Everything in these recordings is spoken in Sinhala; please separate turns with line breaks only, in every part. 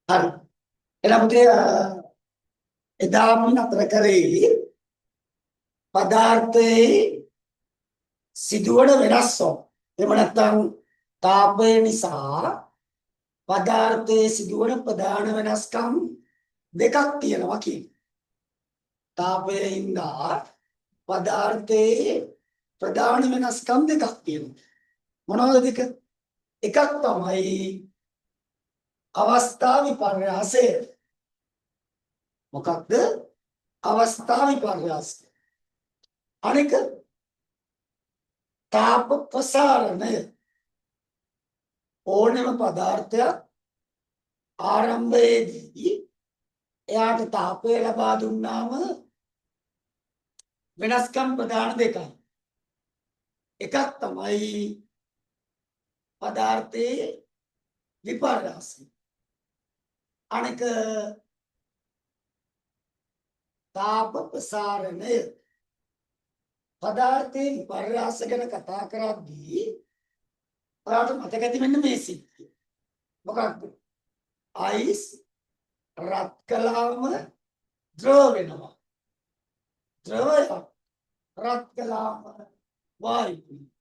හරි. එහෙනම් පුතේ එදා අපි නතර කරේ පදාර්ථයේ සිදුවන වෙනස් වීම. එහෙම නැත්නම් තාපය නිසා පදාර්ථයේ සිදුවන ප්‍රධාන වෙනස්කම් දෙකක් තියෙනවා කියන. තාපයෙන් හින්දා පදාර්ථයේ ප්‍රධාන වෙනස්කම් දෙකක් තියෙනවා. මොනවද දෙක? එකක් තමයි අවස්ථා විපර්යාසය. මොකක්ද? අවස්ථා විපර්යාසය. අනික තාප ප්‍රසාරණය. ඕනෑම පදාර්ථයක් ආරම්භයේදී එයාට තාපය ලබා දුන්නාම වෙනස්කම් ප්‍රධාන දෙකයි. එකක් තමයි පදාර්ථයේ විපර්යාසය. අනික තාප ප්‍රසාරණය. පදාර්ථයේ විපර්යාස ගැන කතා කරද්දී ඔයාලට මතක ඇති මෙන්න මේ සිද්ධිය. මොකක්ද? අයිස් රත් කළාම ද්‍රව වෙනවා. ද්‍රවයක් රත් කළාම වායු වෙනවා.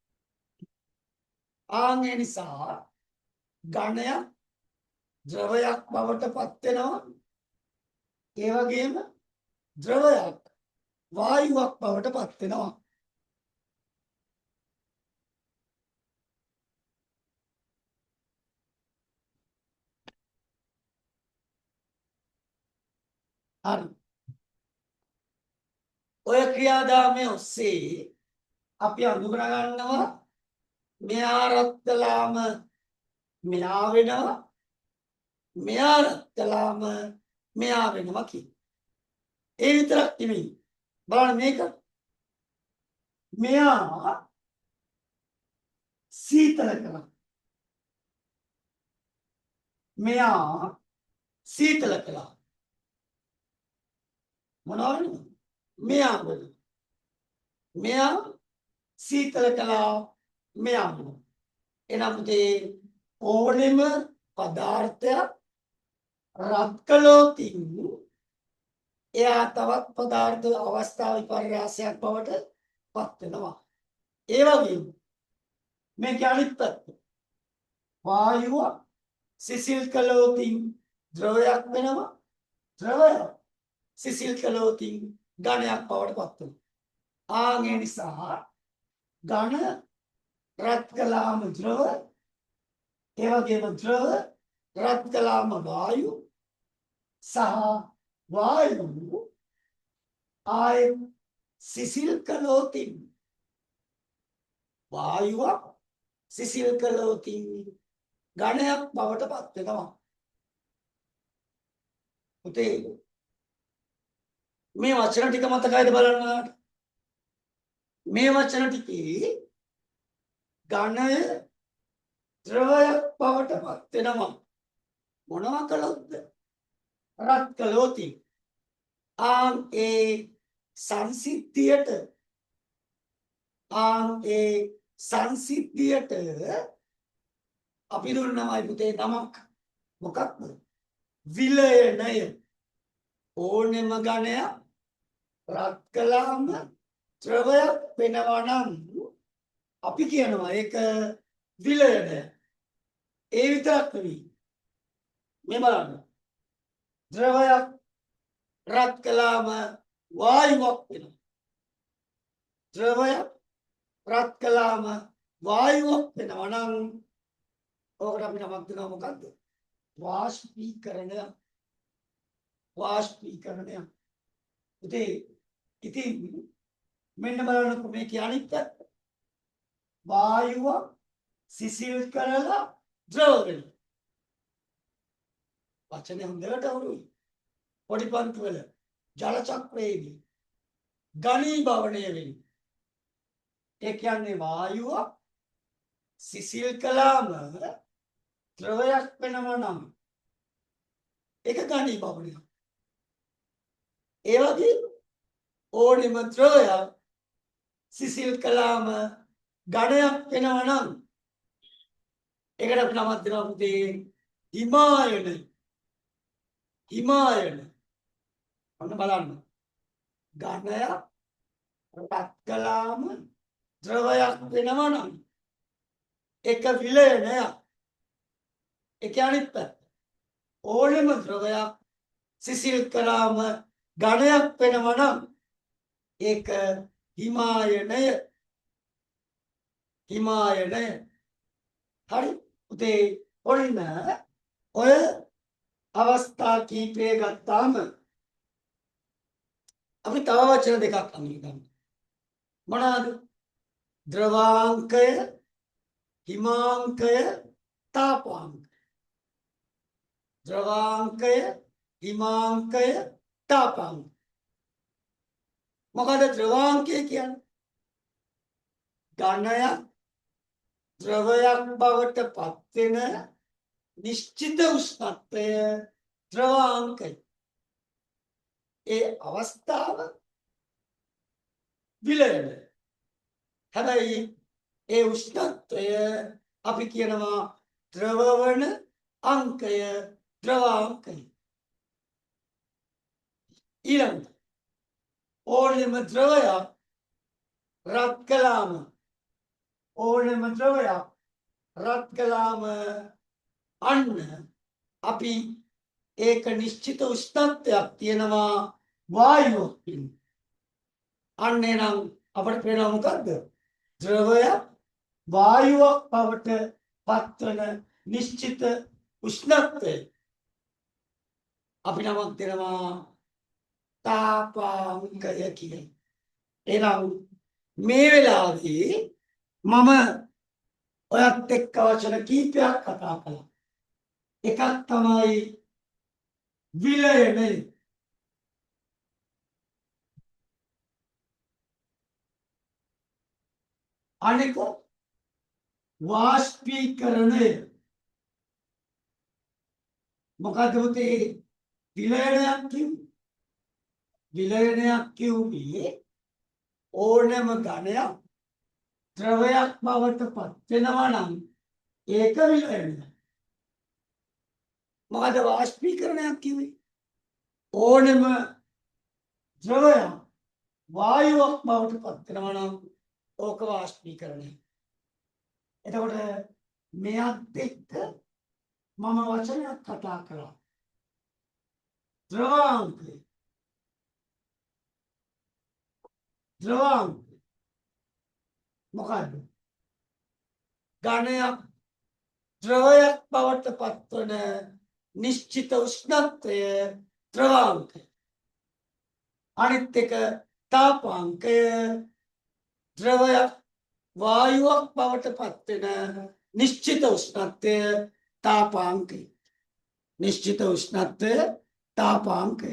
ආන් ඒ නිසා ඝනයක් ද්‍රවයක් බවට පත් වෙනවා. ඒ වගේම ද්‍රවයක් වායුවක් බවට පත් වෙනවා. හරි. ඔය ක්‍රියාදාමයේ ඔස්සේ අපි අඳුන ගන්නවා මෙයා රත් කළාම මෙයා වෙනවා, මෙයා රත් කළාම මෙයා වෙනවා කියන. ඒ විතරක් නෙමෙයි. බලන්න මේක. මෙයා සීතල කළා. මෙයා සීතල කළා. මොනවා වෙනවද? මෙයා වෙනවා. මෙයා සීතල කළා, මෙයා වෙනවා. එනම් පුතේ ඕනෙම පදාර්ථයක් රත් කළොත් එයා තවත් පදාර්ථ අවස්ථා විපර්යාසයක් බවට පත් වෙනවා. ඒ වගේම මේකේ අනිත් පැත්ත වායුව සිසිල් කළොත් ද්‍රවයක් වෙනවා, ද්‍රවයක් සිසිල් කළොත් ඝනයක් බවට පත් වෙනවා. ආන් ඒ නිසා ඝන රත් කළාම ද්‍රව, ඒ වගේම ද්‍රව රත් කළාම වායු සහ වායු ආයෙත් සිසිල් කළොත් වායුවක් සිසිල් කළොත් ඝනයක් බවට පත් වෙනවා. පුතේ මේ වචන ටික මතකයිද බලන්න ඔයාලට? මේ වචන ටිකේ ඝනය ද්‍රවයක් බවට පත් වෙනවා. මොනවා කළොත්ද? රත් කළොත්. ආන් ඒ සංසිද්ධියට, ආන් ඒ සංසිද්ධියට අපි දුන්නමයි පුතේ නමක්. මොකක්ද? විලයනය. ඕනෙම ඝනයක් රත් කළාම ද්‍රවයක් වෙනවා නම් අපි කියනවා ඒක විලයනය. ඒ විතරක් නෙවෙයි. මේ බලන්න. ද්‍රවයක් රත් කළාම වායුවක් වෙනවා. ද්‍රවයක් රත් කළාම වායුවක් වෙනවා නම් ඕකට අපි නමක් දෙනවා මොකද්ද? වාෂ්පීකරණය. වාෂ්පීකරණය. ඉතින් මෙන්න බලන්නකො මේකේ අනිත් පැත්ත. වායුව සිසිල් කරලා ද්‍රව වෙනවා. වචනේ හොඳට හුරුයි. පොඩි පන්ති වල ජල චක්‍රයේදී ඝනීභවනය වෙන්නේ. ඒ කියන්නේ වායුව සිසිල් කළාම ද්‍රවයක් වෙනවා නම් ඒක ඝනීභවනය. ඒ වගේම ඕනෙම ද්‍රවයක් සිසිල් කළාම ඝනයක් වෙනවා නම් ඒකට අපි නමක් දෙනවා පුතේ හිමායන. හිමායන. ඔන්න බලන්න. ඝනයක් රත් කළාම ද්‍රවයක් වෙනවා නම් ඒක විලයනයක්. ඒක අනිත් පැත්ත. ඕනෙම ද්‍රවයක් සිසිල් කළාම ඝනයක් වෙනවා නම් ඒක හිමායනය. හිමායනය. හරි පුතේ, ඔන්න ඔය අවස්ථා කීපය ගත්තාම අපි තව වචන දෙකක් අඳුනගමු. මොනවාද? ද්‍රවාංකය, හිමාංකය, තාපාංකය. ද්‍රවාංකය, හිමාංකය, තාපාංකය. මොකද ද්‍රවාංකය කියන්නේ? ඝනයක් ද්‍රවයක් බවට පත්වෙන නිශ්චිත උෂ්ණත්වය ද්‍රවාංකය. ඒ අවස්ථාව විලයන. හැබැයි ඒ උෂ්ණත්වය අපි කියනවා ද්‍රවවන අංකය, ද්‍රවාංකය. ඊළඟට ඕනෙම ද්‍රවයක් රත් කළාම, ඕනෙම ද්‍රවයක් රත් කළාම අන්න අපි ඒක නිශ්චිත උෂ්ණත්වයක් තියෙනවා වායුවක් ඉන්න. අන්න එහෙනම් අපිට පේනවා මොකද්ද? ද්‍රවයක් වායුවක් බවට පත්වන නිශ්චිත උෂ්ණත්වය අපි නමක් දෙනවා තාපාංකය කියලා. එහෙනම් මේ වෙලාවේ මම ඔයත් එක්ක වචන කීපයක් කතා කළා. එකක් තමයි විලයනය. අනෙක වාෂ්පීකරණය. මොකද පුතේ විලයනයක් කිව්වේ? විලයනයක් කිව්වේ ඕනෑම ඝනයක් ද්‍රවයක් බවට පත් වෙනවා නම් ඒක විලයනයක්. මොකද වාෂ්පීකරණයක් කිව්වේ? ඕනෑම ද්‍රවයක් වායුවක් බවට පත් වෙනවා නම් ඕක වාෂ්පීකරණය. එතකොට මෙයත් එක්ක මම වචනයක් කතා කළා. ද්‍රවාංකය. ද්‍රවාංකය මොකද්ද? ඝනයක් ද්‍රවයක් බවට පත්වන නිශ්චිත උෂ්ණත්වය ද්‍රවාංකය. අනිත් එක තාපාංකය, ද්‍රවයක් වායුවක් බවට පත්වෙන නිශ්චිත උෂ්ණත්වය තාපාංකය. නිශ්චිත උෂ්ණත්වය තාපාංකය.